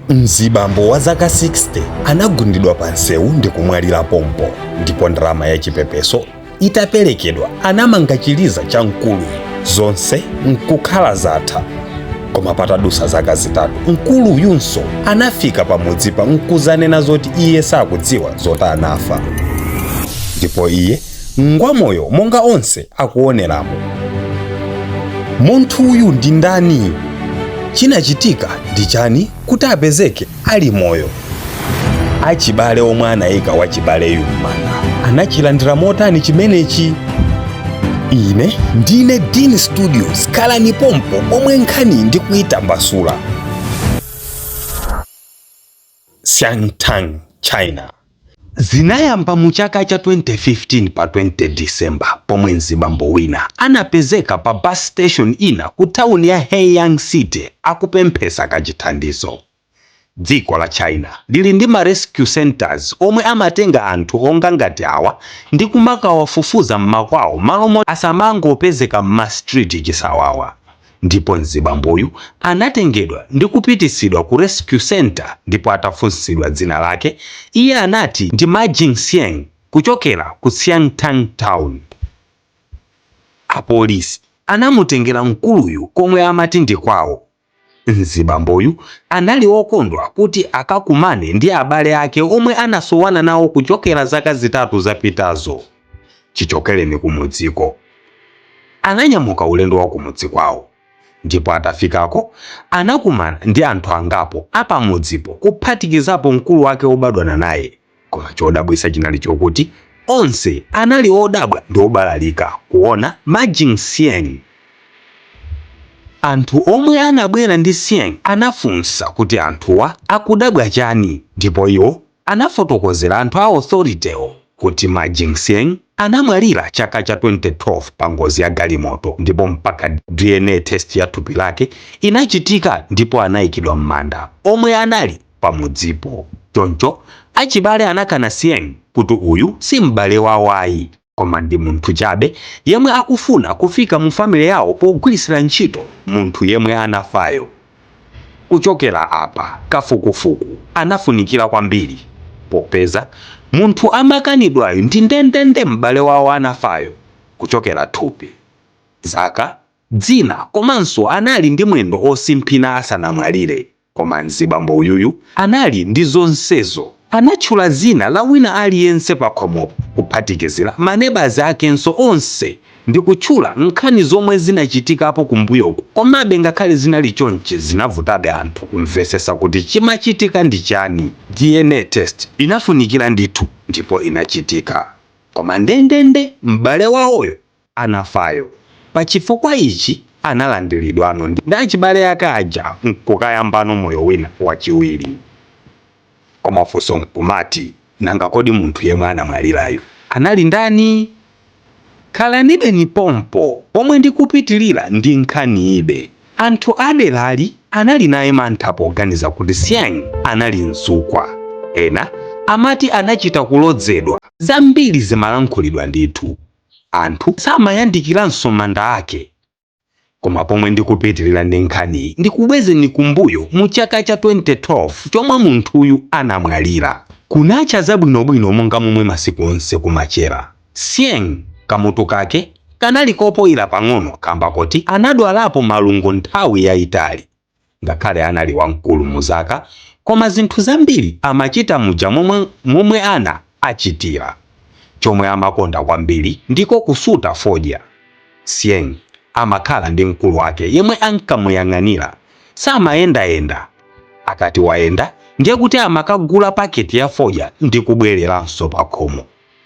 Mzibambo wa zaka 60 anagundidwa pa msewu ndi kumwalira pompo, ndipo ndalama ya chipepeso itaperekedwa anamanga chiliza cha mkuluyu, zonse nkukhala zatha. Koma patadusa zaka 3 mkuluyunso anafika pamudzipa nkuzanena zoti iye sakudziwa zoti anafa, ndipo iye ngwamoyo monga onse akuoneramo. Munthuyu ndi ndani? Chinachitika ndi chani kuti apezeke ali moyo? Achibale omwe anayika wachibaleyu m'manda anachilandira motani chimenechi? Ine ndine Dean Studios, khalani pompo pomwe nkhani ndikuyitambasula. Xiangtang, China. Zinayamba mu chaka cha 2015 pa 20 December pomwe mzibambo wina anapezeka pa bus station ina ku town ya Hengyang City akupemphesa kachithandizo. Dziko la China lili ndi ma rescue centers omwe amatenga anthu onga ngati awa ndi kumakawafufuza mmakwawo malo moti asamangopezeka mma street chisawawa. Ndipo mzibamboyu anatengedwa ndi kupitisidwa ku rescue center ndipo atafunsidwa dzina lake, iye anati ndi Ma Jingxiang kuchokera ku Xiangtang Town. Apolisi anamutengera mkuluyu komwe amati ndi kwawo. Mzibamboyu anali okondwa kuti akakumane ndi abale ake omwe anasowana nawo kuchokera zaka 3 zapitazo chichokereni kumudziko. Ananyamuka ulendo wa kumudzi kwawo ndipo atafikako anakumana ndi anthu angapo apamudzipo kuphatikizapo mkulu wake wobadwana naye. Koma chodabwitsa chinali chokuti onse anali odabwa ndi obalalika kuona Ma Jingxiang. Anthu omwe anabwera ndi Xiang anafunsa kuti anthuwa akudabwa chani ndipo iwo anafotokozera anthu a authority wo kuti Ma Jingxiang anamwalira chaka cha 2012 pa ngozi ya galimoto ndipo mpaka DNA test ya thupi lake inachitika ndipo anaikidwa m'manda omwe anali pamudzipo. Choncho achibale anakana Xiang kuti uyu si m'bale wawo ayi koma ndi munthu chabe yemwe akufuna kufika mu family yawo pogwiritsira ntchito munthu yemwe anafayo. Kuchokera apa kafukufuku anafunikira kwambiri popeza munthu amakanidwayu ndi ndendende m'bale wawo anafayo kuchokera thupi, zaka, dzina komanso anali ndi mwendo osimphina asanamwalire. Koma mzibambo uyuyu anali ndi zonsezo. Anatchula zina la wina aliyense pakhomopo kuphatikizira ma neighbours akenso onse ndikutchula nkhani zomwe zinachitikapo kumbuyoku komabe ngakhale zinali chonchi zinavutabe anthu kumvesesa kuti chimachitika ndi chani. DNA test inafunikira ndithu ndipo inachitika koma ndendende m'bale wawoyo anafayo. Pa chifukwa ichi analandiridwano ndi achibale ake aja nkukayambano moyo wina wachiwiri. Koma funso nkumati, nanga kodi munthu yemwe anamwalirayu anali ndani? Khalanibeni pompo pomwe ndikupitilira ndi nkhaniyibe. Anthu a derali anali naye mantha poganiza kuti Xiang anali mzukwa. Ena amati anachita kulodzedwa. Zambiri zimalankhulidwa ndithu. Anthu samayandikiranso manda ake. Koma pomwe ndikupitilira ndi nkhaniyi ndikubwezeni kumbuyo mu chaka cha 2012 chomwe munthuyu anamwalira. Kunacha zabwinobwino monga momwe masiku onse kumachera. Xiang kamutu kake kanali kopoira pang'ono kamba koti anadwalapo malungo nthawi yaitali. Ngakhale anali wamkulu mu zaka, koma zinthu zambiri amachita muja momwe momwe ana achitira. Chomwe amakonda kwambiri ndiko kusuta fodya. Xiang amakhala ndi mkulu wake yemwe ankamuyang'anira. Samayendayenda. Akati wayenda ndiye kuti amakagula paketi ya fodya ndi kubwereranso pakhomo.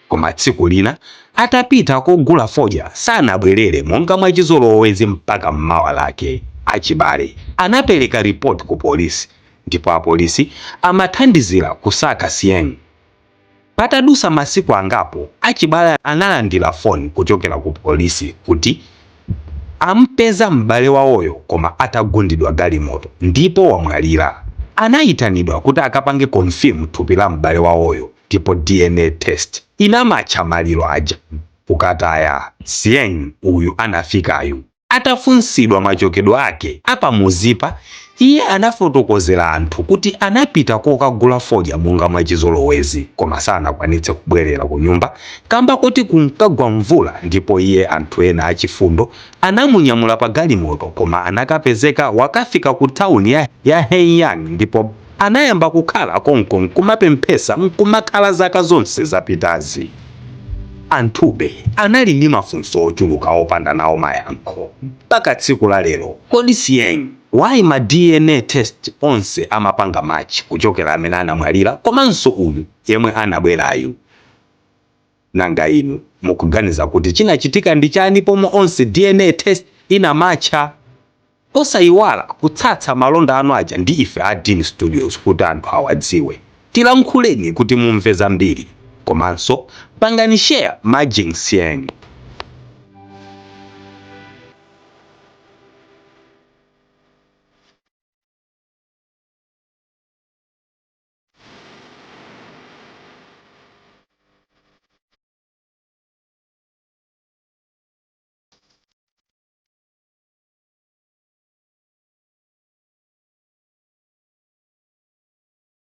Koma tsiku lina atapita kogula fodya sanabwerere monga mwachizolowezi mpaka mmawa lake. Achibale anapereka report ku polisi ndipo apolisi amathandizira kusaka Xiang. Patadusa masiku angapo achibale analandira phone kuchokera ku polisi kuti Amupeza m'bale wawoyo koma atagundidwa galimoto ndipo wamwalira. Anayitanidwa kuti akapange confirm thupi la m'bale wawoyo ndipo DNA test inamatcha maliro aja kukataya. Xiang uyu anafikayu atafunsidwa machokedwe ake apamuzipa Iye anafotokozera anthu kuti anapita kokagula fodya monga mwachizolowezi, koma sanakwanitse kubwerera ku nyumba kamba kuti kunkagwa mvula, ndipo iye anthu ena achifundo anamunyamula pa galimoto, koma anakapezeka wakafika ku tawuni ya Hengyang, ndipo anayamba kukhala konko nkumapemphesa nkumakhala zaka zonse zapitazi. Anthube anali ndi mafunso ochuluka opanda nawo mayankho mpaka tsiku la lero. Kodi Sieng, why ma DNA test onse amapanga match kuchokera amene anamwalira komanso uyu yemwe anabwerayu? Nanga inu mukuganiza kuti chinachitika ndi chani pomwe onse DNA test inamatcha? Osayiwala kutsatsa malonda anu aja ndi ife a Dean Studios kuti anthu awadziwe. Tilankhuleni kuti mumve zambiri, komanso pangani share. Majing Sieng.